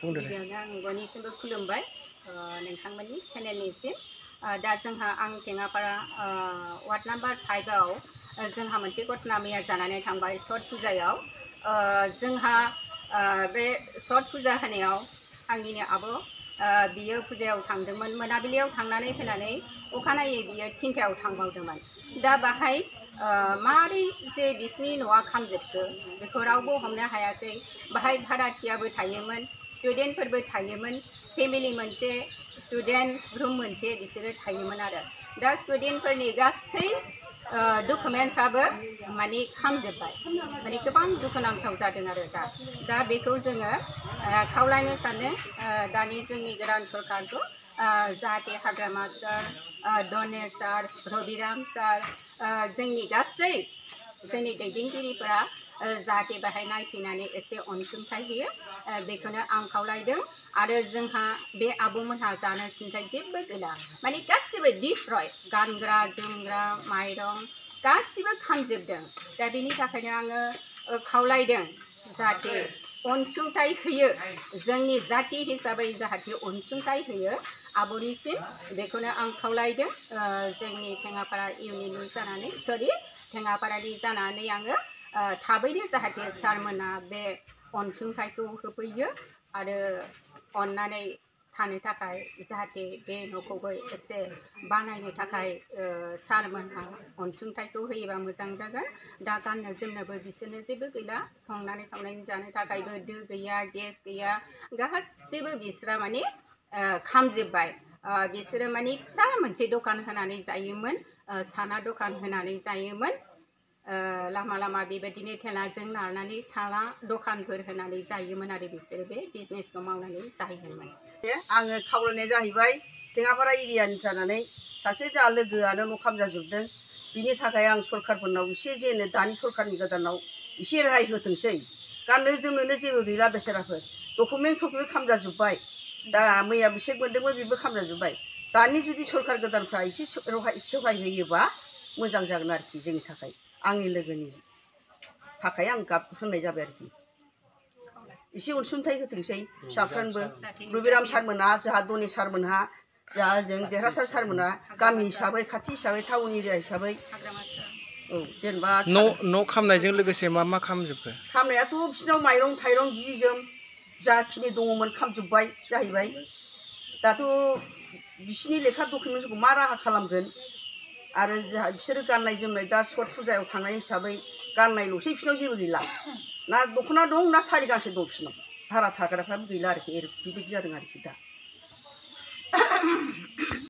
गिबियावनो आं बयनिसिमबो खुलुमबाय नोंथांमोननि चेनेलनिसिम दा जोंहा आं टेङापारा वार्ड नाम्बार 5 आव जोंहा मोनसे घटना मैया जानानै थांबाय छठ फुजायाव जोंहा बे छठ फुजा होनायाव आंनिनो आब' बियो फुजायाव थांदोंमोन मोनाबिलियाव थांनानै फैनानै अखानायै बियो 3टायाव थांबावदोंमोन दा बाहाय मारै जे बिसिनि न'आ खामजोबखो बेखौ रावबो हमनो हायाखै बाहाय भाराथियाबो थायोमोन स्टुडेन्टफोरबो थायोमोन फेमिलि मोनसे स्टुडेन्ट रुम मोनसे बिसोरो थायोमोन आरो दा स्टुडेन्टफोरनि गासै डकुमेन्टफ्राबो माने खामजोबबाय माने गोबां दुखुनांथाव जादों आरो दा बेखौ जोङो खावलायनो सानो दानि जोंनि गोदान सरकारखौ जाहाथे हाग्रामा सार दनेश सार रबिराम सार जोंनि गासै जोंनि दैदेनगिरिफोरा जाहाथे बाहाय नायफैनानै एसे अनसुंथाइ होयो बेखौनो आं खावलायदों आरो जोंहा बे आब'मोनहा जानो सिन्थाय जेबो गैला माने गासिबो डिस्ट्रय गानग्रा जोमग्रा माइरं गासिबो खामजोबदों दा बेनि थाखायनो आङो खावलायदों जाहाथे अनसुंथाइ होयो जोंनि जाति हिसाबै जाहाथे अनसुंथाइ होयो आब'निसिम बेखौनो आं खावलायदों जोंनि टेङापारा इउनिटनि जानानै टेङापारानि जानानै आङो थाबैनो जाहाथे सारमोना बे अनसुंथाइखौ होफैयो आरो अननानै थानो थाखाय जाहाथे बे न'खौबो एसे बानायनो थाखाय सारमोनहा अनसुंथाइखौ होयोबा मोजां जागोन दा गाननो जोमनोबो बिसोरनो जेबो गैला संनानै खावनानै जानो थाखायबो दो गैया गेस गैया गासिबो बिस्रा माने खामजोबबाय बिसोरो माने फिसा मोनसे दखान होनानै जायोमोन साना दखान होनानै जायोमोन लामा लामा बेबायदिनो थेलाजों नारनानै साना दखानफोर होनानै जायोमोन आरो बिसोरो बे बिजनेसखौ मावनानै जायोमोन आङो खावलायनाय जाहैबाय टेङापारा एरियानि जानानै सासे जा लोगोआनो न' खामजाजोबदों बिनि थाखाय आं सरकारफोरनाव एसे जेनो दानि सरकारनि गोदानाव एसे रेहाय होथोंसै गाननो जोमनोनो जेबो गैला बेसेराफोर डकुमेन्टसफोरखौबो खामजाजोब्बाय दा मैया बिसोर मोनदोंमोन बेबो खामजाजोब्बाय दानि जुदि सरकार गोदानफ्रा एसे सहाय होयोबा मोजां जागोन आरोखि जोंनि थाखाय आंनि लोगोनि थाखाय आं गाब होनाय जाबाय आरोखि एसे अनसुंथाइ होथोंसै फिसाफ्रानोबो रबिराम सारमोनहा जोंहा दनेश सारमोनहा जोंहा जों देरहासार सारमोनहा गामि हिसाबै खाथि हिसाबै टाउन एरिया हिसाबै औ जेनेबा न' खामनायजों लोगोसे मा मा खामजोबखो खामनायाथ' बिसोरनाव माइरं थाइरं जि जोम जाखिनि दङमोन खामजोब्बाय जाहैबाय दाथ' बिसोरनि लेखा डकुमेन्टफोरखौ मा राहा खालामगोन आरो जोंहा बिसोरो गाननाय जोमनाय दा छठ फुजायाव थांनाय हिसाबै गाननायल'सै बिसोरनाव जेबो गैला ना दख'ना दं ना सारि गांसे दं बिसोरनाव भारा थाग्राफ्राबो गैला आरोखि बेबायदि जादों आरोखि दा